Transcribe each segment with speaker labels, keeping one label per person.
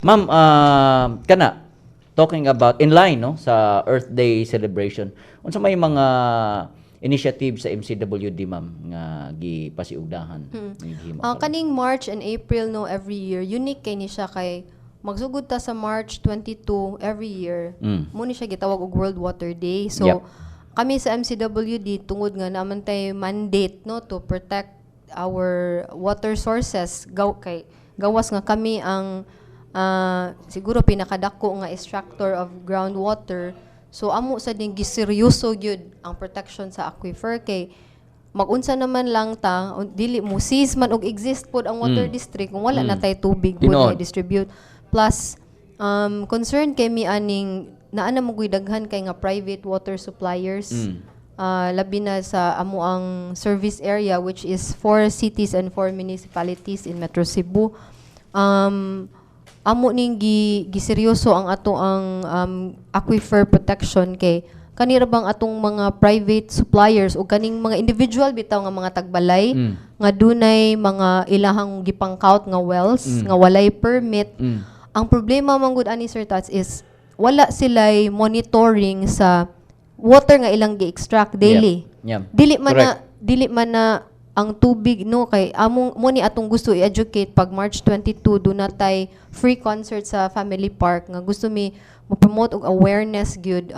Speaker 1: Ma'am, kana talking about in line, no, sa Earth Day celebration. Unsa may mga initiative sa MCWD, ma'am, nga gipasiugdahan, gihimo
Speaker 2: Ang
Speaker 1: karon?
Speaker 2: Kaning March and April, no, every year, unique kay ni siya kay magsugod ta sa March 22 every year. Mao ni siya gitawag og World Water Day. So kami sa MCWD, tungod nga naa man tay mandate, no, to protect our water sources gaw kay gawas nga kami ang siguro pinakadako nga extractor of groundwater. So amo sa ding giseryoso gyud ang protection sa aquifer kay magunsa naman lang ta, dili mo cease man og exist pod ang water district kung wala na tay tubig pod
Speaker 1: Tinuod.
Speaker 2: Na distribute. Plus concerned kay mi aning naa na mo daghan kay nga private water suppliers. Labi na sa amo ang service area, which is four cities and four municipalities in Metro Cebu. Amo ning gi giseryoso ang ato ang aquifer protection kay kanira bang atong mga private suppliers o kaning mga individual bitaw nga mga tagbalay nga dunay mga ilahang gipangkaut nga wells nga walay permit. Ang problema man gud ani, Sir Tats, is wala sila'y monitoring sa water nga ilang gi-extract daily. Dili man na
Speaker 1: Correct.
Speaker 2: Dili man na ang tubig, no, kay among mo ni atong gusto i-educate pag March 22 duna tay free concert sa Family Park nga gusto mi mo promote og awareness gyud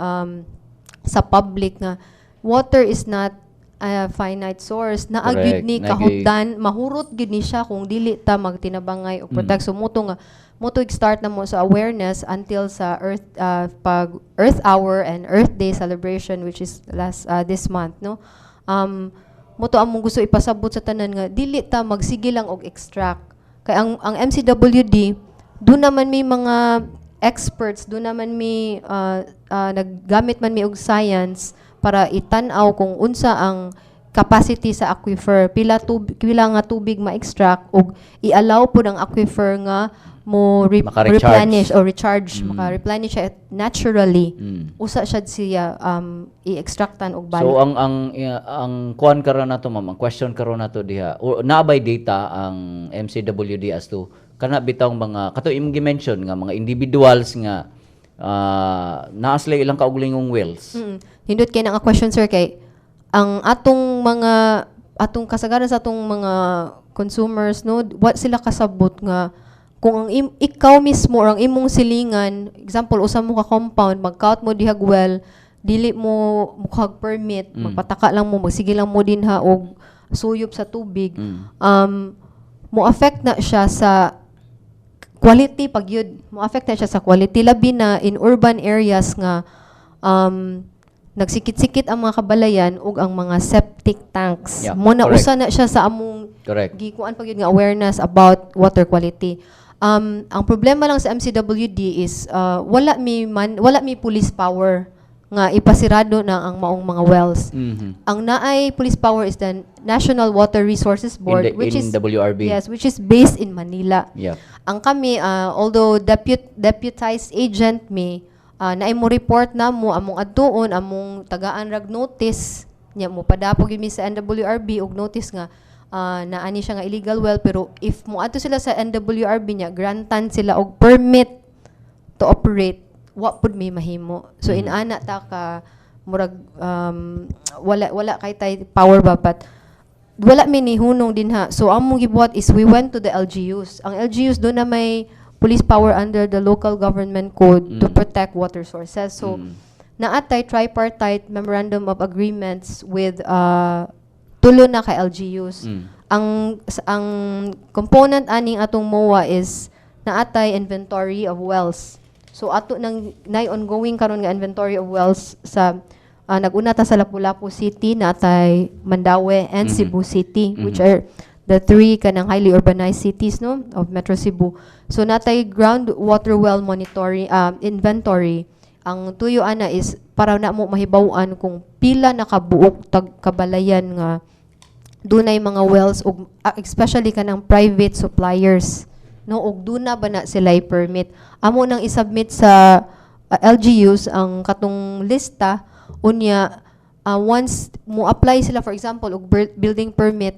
Speaker 2: sa public nga water is not a finite source naa gyud ni kahupdan, mahurot gyud ni siya kung dili ta magtinabangay og protect. So mao to nga mao to start na mo sa awareness until sa Earth pag Earth Hour and Earth Day celebration, which is last this month, no. Mao to among gusto ipasabot sa tanan nga dili ta magsige lang og extract kay ang MCWD duna man may mga experts, duna man may naggamit man mi og science para itan-aw kung unsa ang capacity sa aquifer, pila nga tubig ma-extract ug i-allow pod ang aquifer nga mo
Speaker 1: Maka-recharge.
Speaker 2: Replenish or recharge, maka-replenish siya naturally. Usa siya siya i-extractan og balik.
Speaker 1: So ang kuan karon nato, ma'am, ang question karon nato diha, o, naa bay data ang MCWD as to kana bitawng mga kato imong gi-mention nga mga individuals nga naa sila ilang kaugalingong wells?
Speaker 2: Hindot kay nga question, sir, kay ang atong mga atong kasagaran sa atong mga consumers, no, wa sila kasabot nga kung ang ikaw mismo or ang imong silingan, example, usa mo ka compound, magkaut mo dihag well, dili mo mukuhag permit, magpataka lang mo, magsige lang mo dinha og suyop sa tubig, mo affect na siya sa quality pag yun, mo affect na siya sa quality, labi na in urban areas nga nagsikit-sikit ang mga kabalayan ug ang mga septic tanks. Mo na usa na siya sa among gikuan pag yun nga awareness about water quality. Ang problema lang sa MCWD is wala mi police power nga ipasirado na ang maong mga wells. Ang naay police power is the National Water Resources Board, which is
Speaker 1: NWRB.
Speaker 2: Yes, which is based in Manila. Ang kami, although deputized agent mi, naay mo report na mo among adtuon, among tagaan rag notice nya, mo padapog gyud mi sa NWRB og notice nga naani siya nga illegal well, pero if mo adto sila sa NWRB niya, grantan sila og permit to operate, wa pud may mahimo. So inana ta ka murag wala kay tay power ba, but wala mi ni hunong dinha. So ang among gibuhat is we went to the LGUs. Ang LGUs duna may police power under the local government code to protect water sources. So naatay tripartite memorandum of agreements with tulo na ka LGUs. Ang component aning atong MOA is naatay inventory of wells. So ato nang nay ongoing karon nga inventory of wells sa nag-una ta sa Lapu-Lapu City, naatay Mandaue and Cebu City, which are the three kanang highly urbanized cities, no, of Metro Cebu. So natay groundwater well monitoring inventory. Ang tuyo ana is para na mo mahibaw-an kung pila na kabuok tag kabalayan nga dunay mga wells ug especially kanang private suppliers, no, ug duna ba na sila permit. Amo nang isubmit sa LGUs ang katong lista. Unya once mo apply sila, for example, og building permit,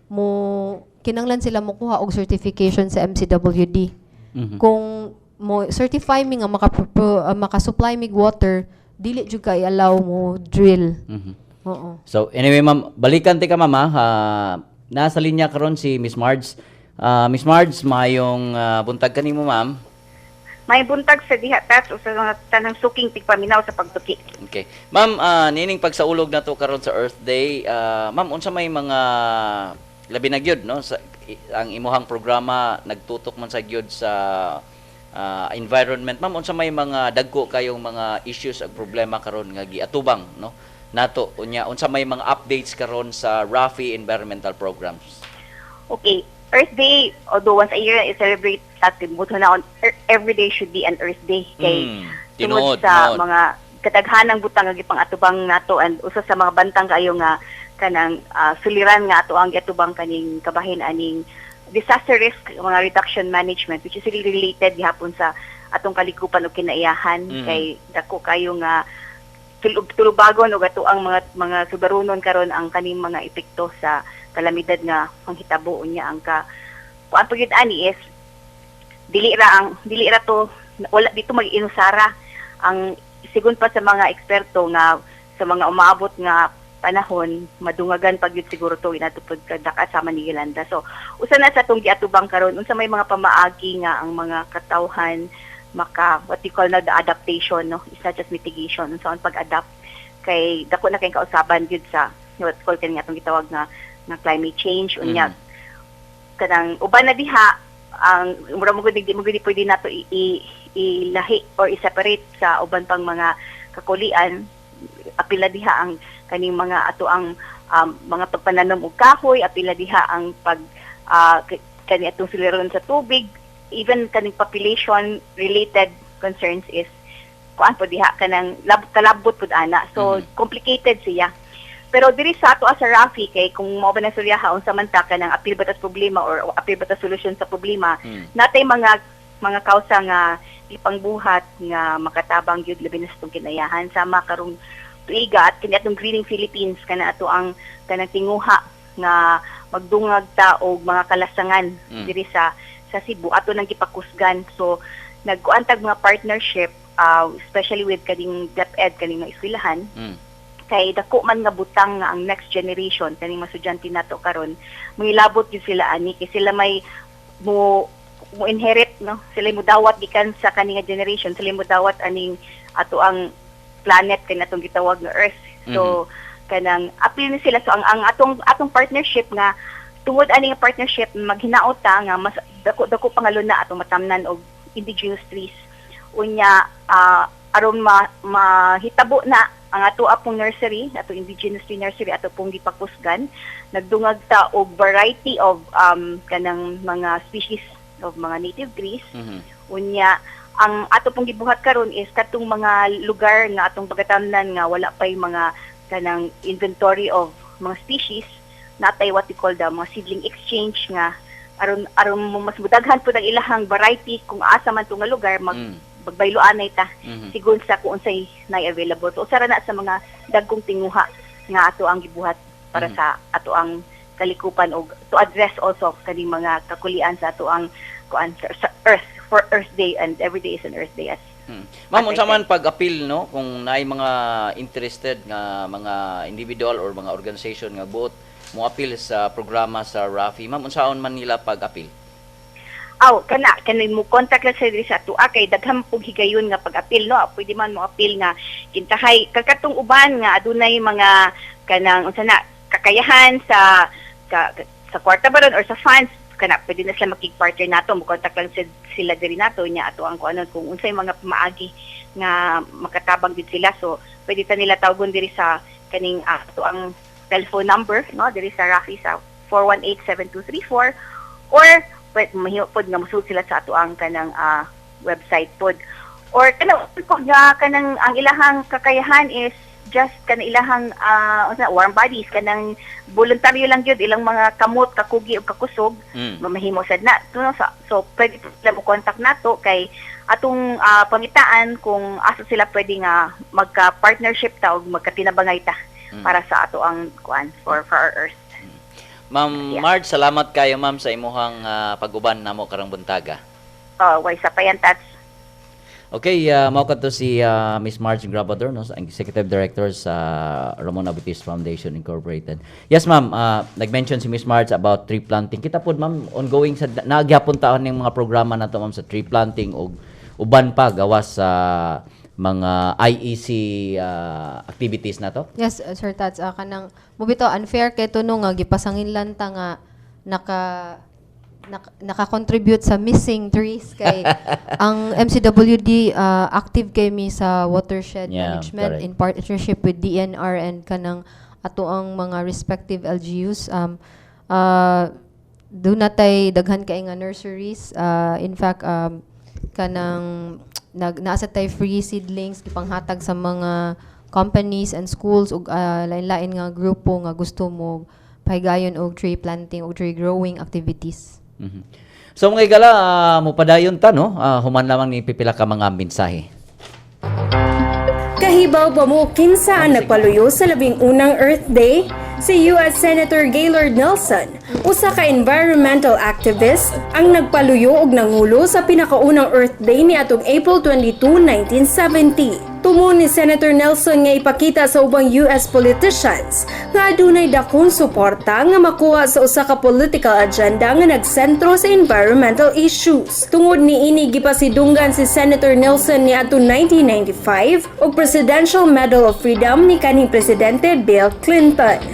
Speaker 2: mo kinanglan sila mokuha og certification sa MCWD. Kung mo certify mi nga maka-supply mig water, dili jud ka i-allow mo drill. Oo.
Speaker 1: So anyway, ma'am, balikan ti ka, ma'am, ha. Nasa linya karon si Miss Marge. Miss Marge, mayong buntag kanimo, ma'am.
Speaker 3: May buntag sa diha, Tats, o sa mga tanang suking tigpaminaw sa pagtuki.
Speaker 1: Okay. Ma'am, nining pagsaulog na to karon sa Earth Day, ma'am, unsa may mga labi na gyud, no, sa, ang imuhang programa nagtutok man sa gyud sa environment. Ma'am, unsa may mga dagko kayong mga issues ug problema karon nga giatubang, no, nato? Unya unsa may mga updates karon sa RAFI environmental programs?
Speaker 3: Okay, Earth Day, although once a year I celebrate sa buto na on, every day should be an Earth Day kay tungod sa mga kadaghanang butang nga gipang-atubang nato and usa sa mga bantang kayo nga kanang suliran nga ato ang giatubang kaning kabahin aning disaster risk mga reduction management, which is really related gihapon sa atong kalikupan ug kinaiyahan kay dako kayo nga tulubagon ug ato ang mga subarunon karon ang kaning mga epekto sa kalamidad nga panghitabo. Unya ang ka kuan pa gyud ani is dili ra to, wala dito mag-inusara ang sigon pa sa mga eksperto nga sa mga umaabot nga panahon, madungagan pag yun siguro to inatupod kadaka sa Manilanda. So usa na sa atong giatubang karon, unsa may mga pamaagi nga ang mga katawhan maka what you call na the adaptation, no? It's not just mitigation, unsa ang pag-adapt kay dako na kay kausaban gyud sa what call kani atong gitawag nga nga climate change. Unya kanang uban na diha ang mura mo gud, di mo gud pwede nato ilahi or i-separate sa uban pang mga kakulian. Apila diha ang kaning mga ato ang mga pagpananom og kahoy, apila diha ang pag kani atong suliron sa tubig, even kaning population related concerns is kuan po diha, kanang kalabot pud ana. So complicated siya. Pero diri sa ato sa RAFI, kay kung mao ba na suryaha unsa man ta kanang apil ba tas problema or apil ba tas solusyon sa problema, natay mga kausa nga ipangbuhat nga makatabang gyud labi na sa atong kinayahan sama karong tuiga at kini atong Greening Philippines, kana ato ang kanang tinguha nga magdungag ta og mga kalasangan diri sa Cebu, ato nang gipakusgan. So nagkuan tag mga partnership, especially with kaning DepEd, kaning mga eskwelahan kay dako man nga butang nga ang next generation, kaning mga estudyante nato karon, mangilabot gyud sila ani kay sila may mo mo inherit, no? Sila mo dawat gikan sa kani nga generation, sila mo dawat aning ato ang planet kay natong gitawag nga Earth. So kanang apil ni sila. So ang atong partnership nga tungod ani nga partnership, maghinaot ta nga mas dako dako pangaluna atong matamnan og indigenous trees. Unya aron ma mahitabo na ang ato apong nursery, ato indigenous tree nursery, ato pong gipakusgan, nagdungag ta og variety of kanang mga species of mga native trees. Unya ang ato pong gibuhat karon is katong mga lugar nga atong pagatamnan nga wala pay mga kanang inventory of mga species, natay what we call the mga seedling exchange nga aron aron mo mas mudaghan pud ang ilahang variety. Kung asa man to nga lugar mag magbayloanay ta sigon sa kung unsay nay available. So usa ra na sa mga dagkong tinguha nga ato ang gibuhat para sa ato ang kalikupan og to address also kaning mga kakulian sa ato ang kuan sa Earth for Earth Day, and every day is an Earth Day as
Speaker 1: Ma'am,
Speaker 3: as I
Speaker 1: unsa
Speaker 3: said.
Speaker 1: man pag-appeal, no, kung naay mga interested nga mga individual or mga organization nga buot mo appeal sa programa sa RAFI, ma'am, unsaon man nila pag-appeal?
Speaker 3: Aw, kana kanay mo contact lang sa diri sa atua kay daghan pug higayon nga pag-apil, no? Pwede man mo apil nga kintahay kakatong uban nga adunay mga kanang unsa na kakayahan sa sa kwarta ba ron or sa funds, kana pwede na sila makig-partner nato. Mo contact lang sila diri nato nya ato ang kuanon kung unsay mga pamaagi nga makatabang gid sila. So pwede ta nila tawgon diri sa kaning ato ang telephone number, no, diri sa RAFI sa 418-7234 or pwede mahimo pod nga mosulod sila sa ato ang kanang website pod or kanang pod nga kanang ang ilahang kakayahan is just kanang ilahang unsa, warm bodies, kanang voluntaryo lang gyud ilang mga kamot, kakugi ug kakusog, mamahimo sad na to, no? So pwede sila mo contact nato kay atong pangitaan kung asa sila pwede nga magka-partnership ta og magkatinabangay ta para sa ato ang kuan for our earth.
Speaker 1: Ma'am Marge, salamat kayo, ma'am, sa imuhang pag-uban namo karong buntaga.
Speaker 3: Way sapayan, Tats.
Speaker 1: Okay, mao kadto si Miss Marge Grabador, no, ang Executive Director sa Ramon Aboitiz Foundation Incorporated. Yes, ma'am, nag-mention si Miss Marge about tree planting. Kita pod, ma'am, ongoing sa nagyapon taon ning mga programa nato, ma'am, sa tree planting ug uban pa gawas sa mga IEC activities nato.
Speaker 2: Yes, Sir Tats, kanang mo bitaw unfair kay tuno nga gipasanginlan ta nga naka-contribute sa missing trees kay ang MCWD, active kay mi sa watershed management in partnership with DENR and kanang ato ang mga respective LGUs. Duna tay daghan kay nga nurseries. In fact, kanang nag naa sa tay free seedlings gipanghatag sa mga companies and schools ug lain-lain nga grupo nga gusto mo pahigayon og tree planting og tree growing activities.
Speaker 1: So mga igala, mupadayon ta, no, human lamang ni pipila ka mga mensahe.
Speaker 4: Kahibaw ba mo kinsa ang nagpaluyo sa 11ng Earth Day? Si US Senator Gaylord Nelson, usa ka environmental activist, ang nagpaluyo og nangulo sa pinakaunang Earth Day niadtong April 22, 1970. Tumong ni Senator Nelson nga ipakita sa ubang US politicians nga adunay dakong suporta nga makuha sa usa ka political agenda nga nagsentro sa environmental issues. Tungod niini, gipasidunggan si Senator Nelson niadtong 1995 og Presidential Medal of Freedom ni kanhing Presidente Bill Clinton.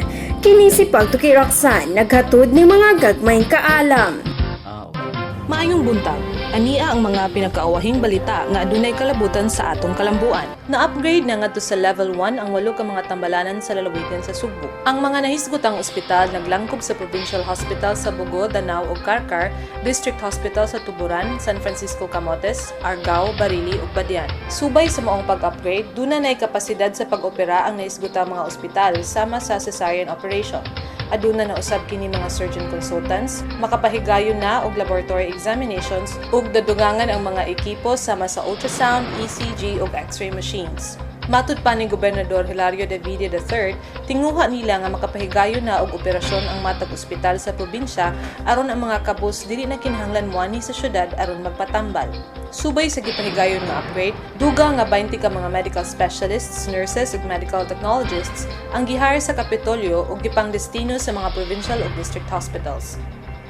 Speaker 4: Kini si Pagtuki Roxanne, naghatod ng mga gagmayng kaalam.
Speaker 1: Ah, okay.
Speaker 5: Maayong buntag. Ania ang mga pinakaawahing balita nga adunay kalabutan sa atong kalambuan. Na-upgrade na ngadto sa level 1 ang walo ka mga tambalanan sa lalawigan sa Sugbo. Ang mga nahisgutang ospital naglangkob sa Provincial Hospital sa Bogo, Danao ug Carcar, District Hospital sa Tuburan, San Francisco Camotes, Argao, Barili ug Badian. Subay sa maong pag-upgrade, duna nay kapasidad sa pag-opera ang nahisgutang mga ospital sama sa cesarean operation. Aduna na usab kini mga surgeon consultants, makapahigayon na og laboratory examinations ug dadugangan ang mga ekipo sama sa ultrasound, ECG ug X-ray machines. Matud pa ni Gobernador Hilario de Villa III, tinguha nila nga makapahigayon na og operasyon ang matag ospital sa probinsya aron ang mga kabus dili na kinahanglan moani sa syudad aron magpatambal. Subay sa gipahigayon nga upgrade, duga nga 20 ka mga medical specialists, nurses ug medical technologists ang gihire sa Kapitolyo ug gipangdestino sa mga provincial ug district hospitals.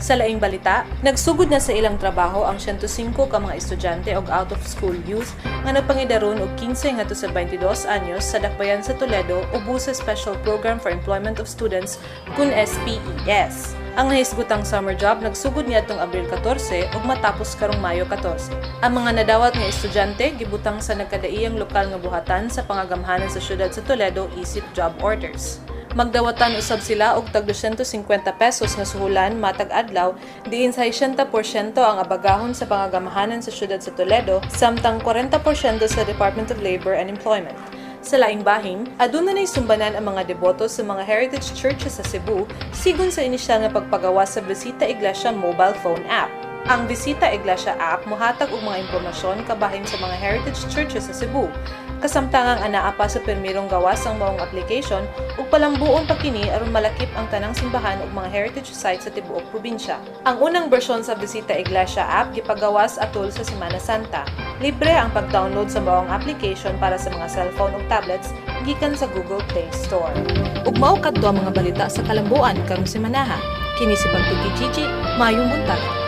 Speaker 5: Sa laing balita, nagsugod na sa ilang trabaho ang 105 ka mga estudyante og out-of-school youth nga nagpangidaron og 15 ngadto sa 22 anyos sa dakbayan sa Toledo ubo sa Special Program for Employment of Students kun SPES. Ang nahisgutang summer job nagsugod niadtong Abril 14 ug matapos karong Mayo 14. Ang mga nadawat nga estudyante gibutang sa nagkadaiyang lokal nga buhatan sa pangagamhanan sa syudad sa Toledo isip job orders. Magdawatan usab sila og tag 250 pesos nga suhulan matag adlaw, diin sa 60% ang abagahon sa pangagamhanan sa syudad sa Toledo samtang 40% sa Department of Labor and Employment. Sa laing bahin, aduna nay sumbanan ang mga deboto sa mga heritage churches sa Cebu sigon sa inisyal nga pagpagawa sa Visita Iglesia mobile phone app. Ang Visita Iglesia app mohatag og mga impormasyon kabahin sa mga heritage churches sa Cebu. Kasamtangang anaa pa sa permirong gawas ang maong application ug palambuon pa kini aron malakip ang tanang simbahan ug mga heritage sites sa tibuok probinsya. Ang unang bersyon sa Visita Iglesia app gipagawas atol sa Semana Santa. Libre ang pag-download sa maong application para sa mga cellphone ug tablets gikan sa Google Play Store. Ug mao kadto ang mga balita sa kalambuan karong semanaha. Kini si Pagtuki Gigi, maayong buntag.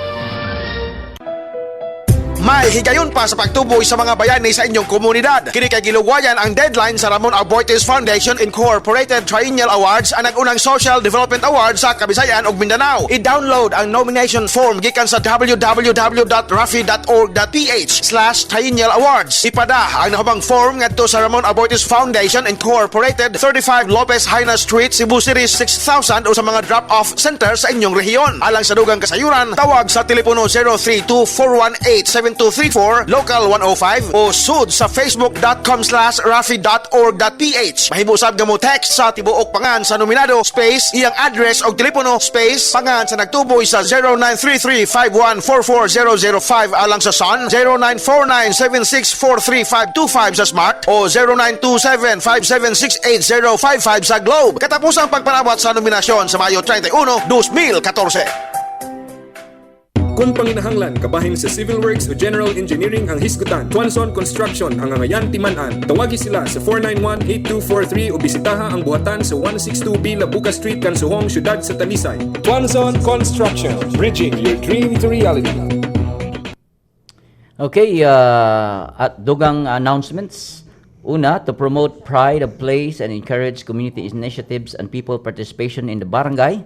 Speaker 6: May higayon pa sa pagtuboy sa mga bayani sa inyong komunidad. Kini kay giluwayan ang deadline sa Ramon Aboitiz Foundation Incorporated Triennial Awards, ang nag-unang Social Development Award sa Kabisayan ug Mindanao. I-download ang nomination form gikan sa www.rafi.org.ph/triennialawards. Ipada ang nahubang form ngadto sa Ramon Aboitiz Foundation Incorporated, 35 Lopez Jaena Street, Cebu City 6000 o sa mga drop-off center sa inyong rehiyon. Alang sa dugang kasayuran, tawag sa telepono 032-418-7234, local 105 o sud sa facebook.com/rafi.org.ph. Mahimo usab nga mo text sa tibuok pangan sa nominado space iyang address og telepono space pangan sa nagtuboy sa 0933-5144005 alang sa Sun, 0949-7643525 sa Smart o 0927-5768055 sa Globe. Katapusang pagpanawat sa nominasyon sa Mayo 31, 2014.
Speaker 7: Kung panginahanglan kabahin sa civil works o general engineering ang hisgutan, Tuanzon Construction ang angayan timan-an. Tawagi sila sa 491-8243 o bisitaha ang buhatan sa 162B Labuca Street, Kansuhong, Siyudad sa Talisay. Tuanzon Construction, bridging your dream to reality.
Speaker 1: Okay, at dugang announcements. Una, to promote pride of place and encourage community initiatives and people participation in the barangay,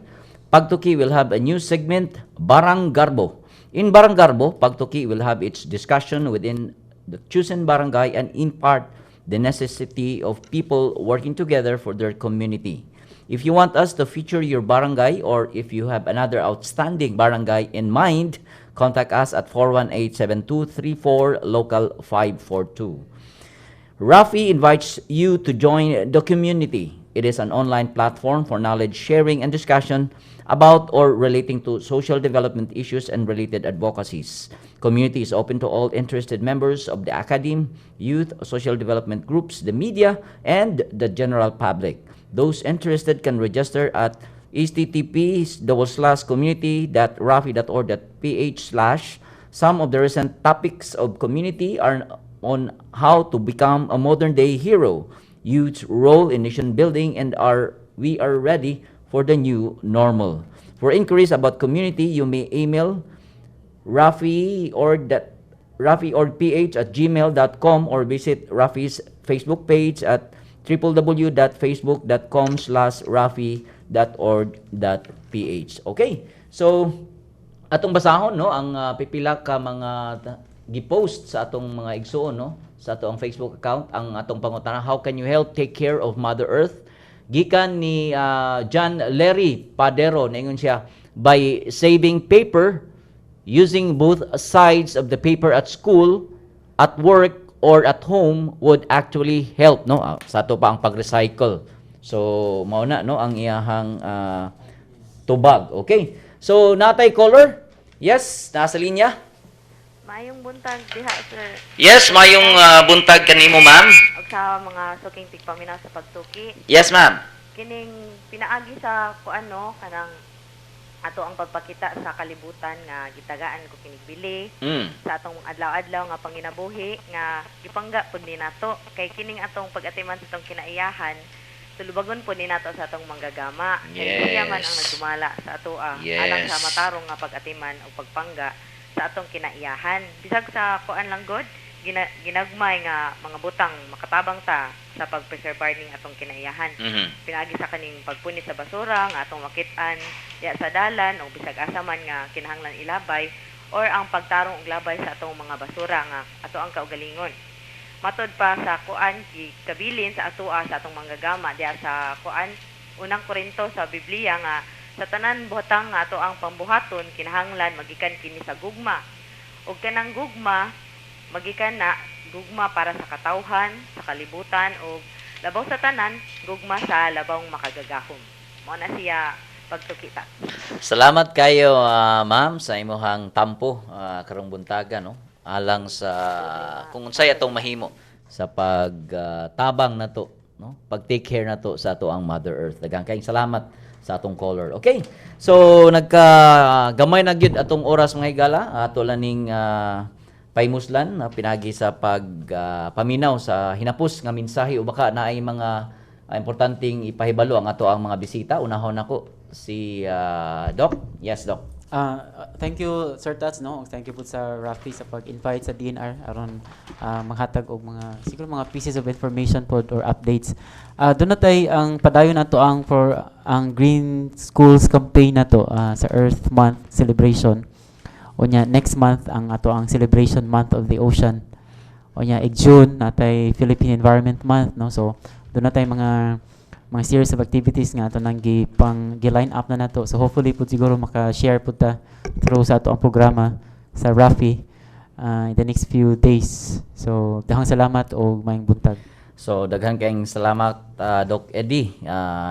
Speaker 1: Pagtuki will have a new segment, Barang Garbo. In Barang Garbo, Pagtuki will have its discussion within the chosen barangay and impart the necessity of people working together for their community. If you want us to feature your barangay or if you have another outstanding barangay in mind, contact us at 418-7234, local 542. Rafi invites you to join the community. It is an online platform for knowledge sharing and discussion about or relating to social development issues and related advocacies. Community is open to all interested members of the academe, youth, social development groups, the media, and the general public. Those interested can register at http://community.rafi.org.ph/. Some of the recent topics of community are on how to become a modern day hero, youth's role in nation building, and are we are ready for the new normal. For inquiries about community, you may email rafi or rafiorgph@gmail.com or visit Rafi's Facebook page at www.facebook.com/rafi.org.ph. Okay. So, atong basahon, no, ang pipila ka mga gipost sa atong mga igsuon, no, sa atong Facebook account, ang atong pangutana: "How can you help take care of Mother Earth?" Gikan ni John Larry Padero, ningon siya, "By saving paper, using both sides of the paper at school, at work or at home would actually help," no. Sa ato pa ang pag-recycle. So mao na, no, ang iyahang tubag. Okay, so natay caller. Yes, nasa linya.
Speaker 8: Maayong buntag diha, sir.
Speaker 1: Yes, mayong buntag kanimo, ma'am.
Speaker 8: Ug sa mga suking tigpaminaw sa Pagtuki.
Speaker 1: Yes, ma'am.
Speaker 8: Kining pinaagi sa kuan, no, kanang ato ang pagpakita sa kalibutan nga gitagaan ko kinig bili sa atong adlaw-adlaw nga panginabuhi nga gipangga pud ni nato kay kining atong pag-atiman sa atong kinaiyahan, tulubagon pud ni nato sa atong manggagama kay siya man ang nagdumala sa atoa alang sa matarong nga pag-atiman o pagpangga sa atong kinaiyahan. Bisag sa kuan lang god, ginagmay nga mga butang, makatabang ta sa pagpreserbar ning atong kinaiyahan pinaagi sa kaning pagpunit sa basura nga atong makit-an diya sa dalan o bisag asa man nga kinahanglan ilabay or ang pagtarong og labay sa atong mga basura nga ato ang kaugalingon. Matod pa sa kuan, kabilin sa atoa sa atong manggagama diya sa kuan, Unang Korinto sa Biblia, nga sa tanan butang nga ato ang pambuhaton, kinahanglan magikan kini sa gugma. Ug kanang gugma magikan na gugma para sa katawhan, sa kalibutan, ug labaw sa tanan, gugma sa labawng makagagahom. Mao na siya, Pagtukita.
Speaker 1: Salamat kayo, ma'am, sa imuhang tampo karong buntaga, no, alang sa kung unsay atong mahimo sa pagtabang nato, no, pag take care nato sa ato ang Mother Earth. Daghang kayong salamat sa atong caller. Okay. So nagka gamay na gyud atong oras, mga higala. Ato lang ning paimuslan na pinagi sa pag paminaw sa hinapos nga mensahe o baka naay mga importanteng ipahibalo ang ato ang mga bisita. Unahon nako si Doc. Yes, Doc.
Speaker 9: Thank you, Sir Tats, no? Thank you po sa Rafi sa pag-invite sa DENR aron maghatag og mga siguro mga pieces of information pod or updates. Doon na tay ang padayon nato ang for ang Green Schools campaign nato sa Earth Month celebration. Unya next month ang ato ang celebration month of the ocean. Unya ig June natay Philippine Environment Month, no? So doon na tay mga series of activities nga ato nang gi pang gi-line up na nato. So hopefully pud siguro maka-share pud ta through sa ato ang programa sa Rafi in the next few days. So daghang salamat og maayong buntag.
Speaker 1: So daghan kayong salamat, Doc Eddie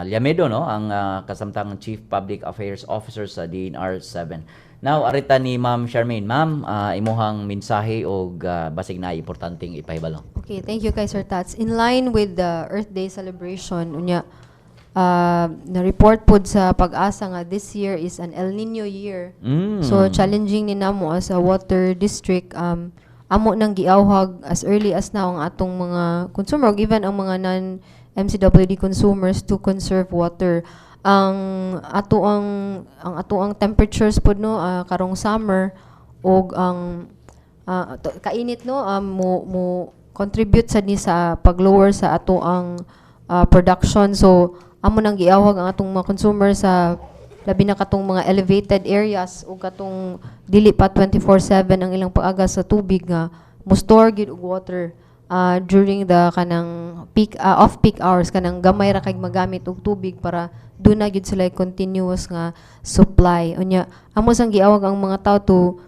Speaker 1: Llamedo, no, ang kasamtang Chief Public Affairs Officer sa DENR 7. Now arita ni Ma'am Charmaine. Ma'am, imuhang mensahe og basig na importanteng ipahibalo.
Speaker 2: Okay, thank you kay Sir Tats. In line with the Earth Day celebration, unya, Na report pod sa PAGASA nga this year is an El Nino year. So challenging ni namo as a water district. Amo nang giawhag as early as now ang atong mga consumer ug even ang mga non MCWD consumers to conserve water. Ang ato ang temperatures pod, no, karong summer ug ang kainit, no, mo contribute sad ni sa pag-lower sa ato ang production. So amo nang giawhag ang atong mga consumer sa labi na katong mga elevated areas ug katong dili pa 24/7 ang ilang pag-agas sa tubig nga mo store gyud og water during the kanang peak off peak hours, kanang gamay ra kay magamit og tubig para duna gyud sila continuous nga supply. Unya amo sang giawhag ang mga tao to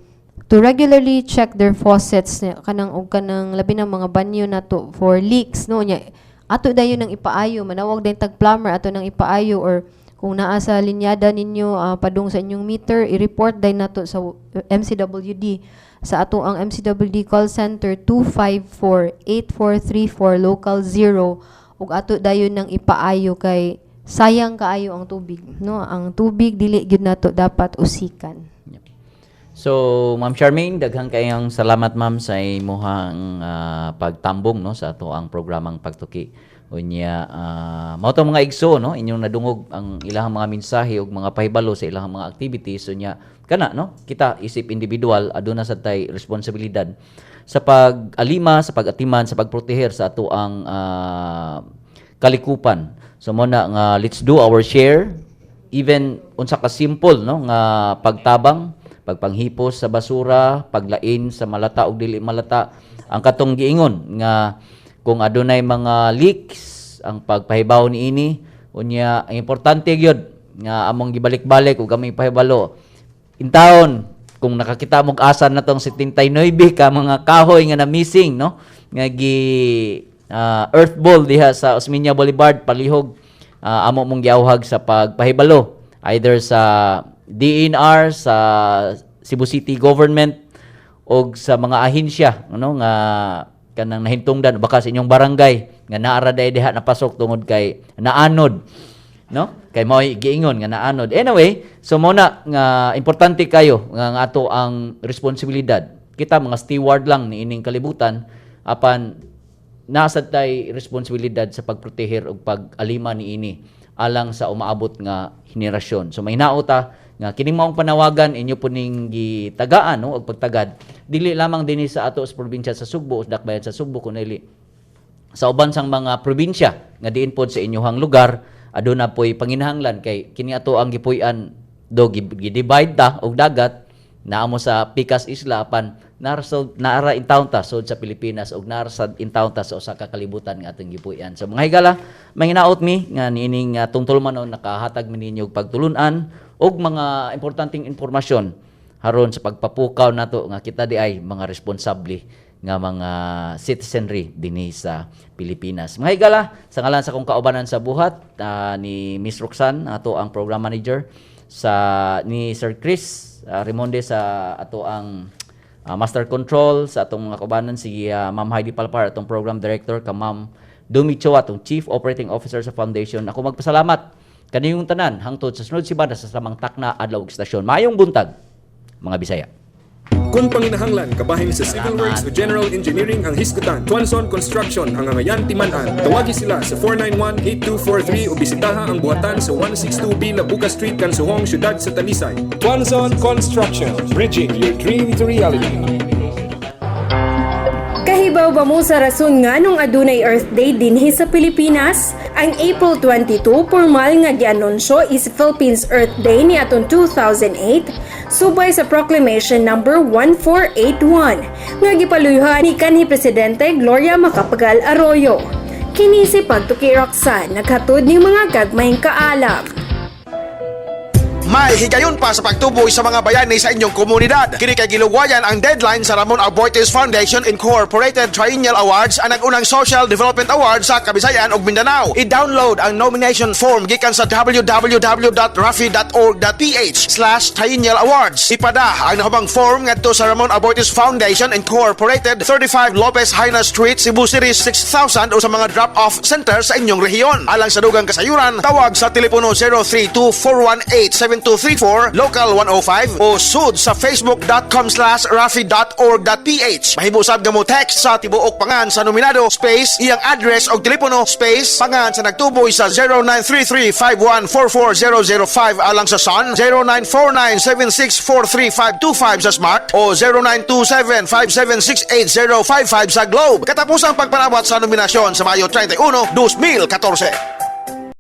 Speaker 2: regularly check their faucets kanang og kanang labi ng mga banyo nato for leaks, no. Nya ato dayon nang ipaayo, manawag din tag plumber, ato nang ipaayo, or kung naa sa linyada ninyo padung sa inyong meter, i-report din nato sa MCWD sa ato ang MCWD call center 254-8434 local 0 ug ato dayon nang ipaayo kay sayang kaayo ang tubig, no. Ang tubig dili gyud nato dapat usikan.
Speaker 1: So, Ma'am Charmaine, daghang kayong salamat, ma'am, sa imuhang pagtambong, no, sa ato ang programang Pagtuki. Unya mao to, mga igso, no, inyong nadungog ang ilahang mga mensahe ug mga pahibalo sa ilahang mga activities. Unya kana, no, kita isip individual aduna sad tay responsibilidad sa pag-alima, sa pag-atiman, sa pagproteher sa ato ang kalikupan. So mo na nga let's do our share, even unsa ka simple, no, nga pagtabang, pagpanghipos sa basura, paglain sa malata og dili malata, ang katong giingon nga kung adunay mga leaks, ang pagpahibaw niini. Unya ang importante gyud nga among gibalik-balik ug among ipahibalo intawon, kung nakakita mo asa na tong 79 ka mga kahoy nga na missing, no, nga gi earth ball diha sa Osmeña Boulevard, palihog amo mong giawhag sa pagpahibalo either sa DENR, sa Cebu City Government og sa mga ahensya, ano, nga kanang nahintungdan, baka sa inyong barangay nga naara day diha napasok tungod kay naanod, no, kay mao'y giingon nga naanod. Anyway, so mo na nga importante kayo nga ang ato ang responsibilidad. Kita mga steward lang ni ining kalibutan, apan nasa tay responsibilidad sa pagproteher ug pag-alima niini alang sa umaabot nga henerasyon. So may ta nga kining maong panawagan inyo po ning gitagaan, no, og pagtagad dili lamang dinhi sa ato sa probinsya sa Sugbo o dakbayan sa Sugbo, kundi sa uban sang mga probinsya nga diin pod sa inyuhang lugar aduna poy panginahanglan, kay kini ato ang gipuy-an do gi-divide ta og dagat naa mo sa Pikas Isla, apan naara naara in town ta sud sa Pilipinas ug naara sad in town ta sa usa ka kalibutan nga atong gipuy-an. So mga higala, manginaot mi nga niining tungtulmanon nakahatag mi ninyo og pagtulun-an og mga importanteng impormasyon haron sa pagpapukaw nato nga kita di ay mga responsable nga mga citizenry dinhi sa Pilipinas. Mga higala, sa ngalan sa akong kaubanan sa buhat ni Miss Roxanne, ato ang program manager, sa ni Sir Chris Rimonde sa ato ang master control, sa atong mga kaubanan si Ma'am Heidi Palpar, atong program director, ka Ma'am Dumi Choa, atong chief operating officer sa foundation. Ako magpasalamat kaniyong tanan hangtod sa sunod sibada sa samang takna, adlaw ug istasyon. Maayong buntag, mga Bisaya.
Speaker 7: Kung panginahanglan kabahin sa Civil Works o General Engineering ang hisgutan, Tuanzon Construction ang angayan timan-an. Tawagi sila sa 491-8243 o bisitaha ang buhatan sa 162B Labuca Street, Kansuhong, Siyudad sa Talisay. Tuanzon Construction, bridging your dream to reality.
Speaker 4: Kahibaw ba mo sa rason nga nung adunay Earth Day dinhi sa Pilipinas? Ang April 22 formal nga gianunsyo is Philippines Earth Day niadtong 2008 subay sa Proclamation number 1481 nga gipaluyuhan ni kanhi Presidente Gloria Macapagal Arroyo. Kini si Pagtuki Roxanne, naghatod ning mga gagmayng kaalam.
Speaker 6: May higayon pa sa pagtuboy sa mga bayani sa inyong komunidad. Kini kay gilugwayan ang deadline sa Ramon Aboitiz Foundation Incorporated Triennial Awards, ang nag-unang Social Development Award sa Kabisayan ug Mindanao. I-download ang nomination form gikan sa www.rafi.org.ph/triennialawards. Ipada ang nahubang form ngadto sa Ramon Aboitiz Foundation Incorporated, 35 Lopez Jaena Street, Cebu City 6000 o sa mga drop-off center sa inyong rehiyon. Alang sa dugang kasayuran, tawag sa telepono 032-418-7234, local 105 o sud sa facebook.com/rafi.org.ph. Mahimo sab nga mo text sa tibuok pangan sa nominado space iyang address og telepono space pangan sa nagtuboy sa 0933-5144005 alang sa Sun, 0949-7643525 sa Smart o 0927-5768055 sa Globe. Katapusang pagpanawat sa nominasyon sa Mayo 31, 2014.